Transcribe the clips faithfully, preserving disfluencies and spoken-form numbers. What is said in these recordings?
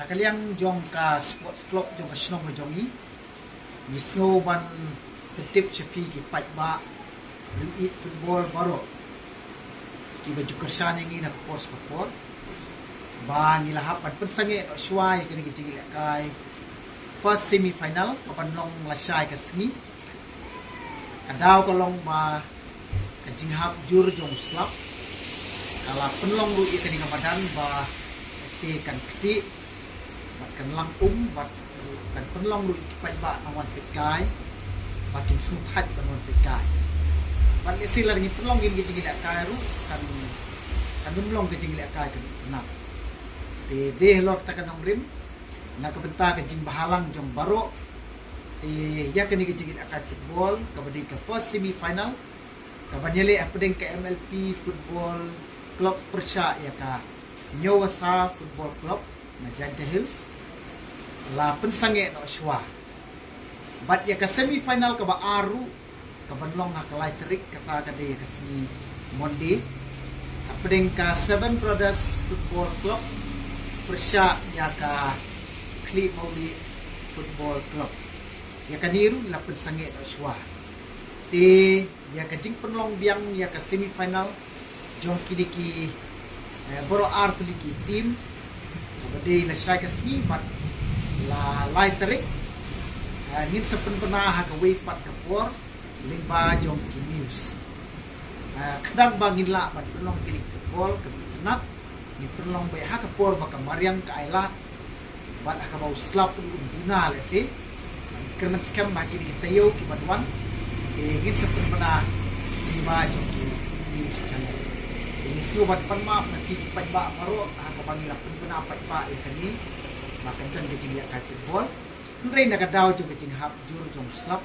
Na ka liang jong ka sports club jong ka shnong ka jong i, ngi sngew ban pyntip sha phi ki paidbah ri ïeit football baroh kiba ju kyrshan ïa ngi na ka por sha ka por ba ngi la hap ban pynsangeh noh shuwa ïa kane ka jingïalehkai first semi final kaban long lashai ka sngi. Ka daw ka long ba ka jinghap jur jong u slap ka la pynlong ruh ïa kane ka madan ba se kan ktieh bad kan lang um bad kan pynlong ruh ïa ki paidbah ban wan peit kai ba kin sngewthait ban wan peit kai. Bad lehse lada ngin pynlong ïa kane ka jingïalehkai ruh kan kan ym long ka jingïalehkai kaba itynnad. Te dei halor kata ka nongrim na ka bynta ka jingbhalang jong baroh, te ïa kane ka jingïalehkai football kaba dei ka first semi final kaban ïaleh hapdeng ka M L P Football Club pyrshah ïa ka Newasa Football Club na Jaintia Hills la pynsangeh noh shuwa. Bad ïa ka semi final kaba ar ruh kaban long ha ka lai tarik, kata ka dei ïa ka sngi Monday, hapdeng ka Seven Brothers Football Club pyrshah ïa ka Khlieh Mawlieh Football Club. Ïa kane ruh ngi la pynsangeh noh shuwa. Te ïa ka jingpynlong biang ïa ka semi final jong kine ki, eh, baroh ar tylli ki team kaba dei lashai ka sngi bad la lai tarik, eh, ngin sa pynbna ha kawei pat ka por lyngba jong ki news. Eh, khnang ba ngin lah ban pynlong kine ki football kaba itynnad, ngin pynlong beit ha ka por ba ka mariang ka ailad bad ha kaba u slap un duna lehse. Kyrmen skhem ba kine ki taïew kiban wan, eh, ngin sa pynbna lyngba jong ki news channel. Te ngi sngewbha ban pan map na phi ki paidbah baroh ha kaba ngi la pynbna paidbah ïa kane ba kan don ka jingïalehkai football. Hynrei na ka daw jong ka jinghap jur jong u slap,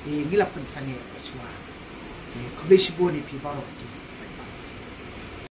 eh, ngi la pynsangeh noh shuwa. Eh, khublei shibun ïa phi baroh ki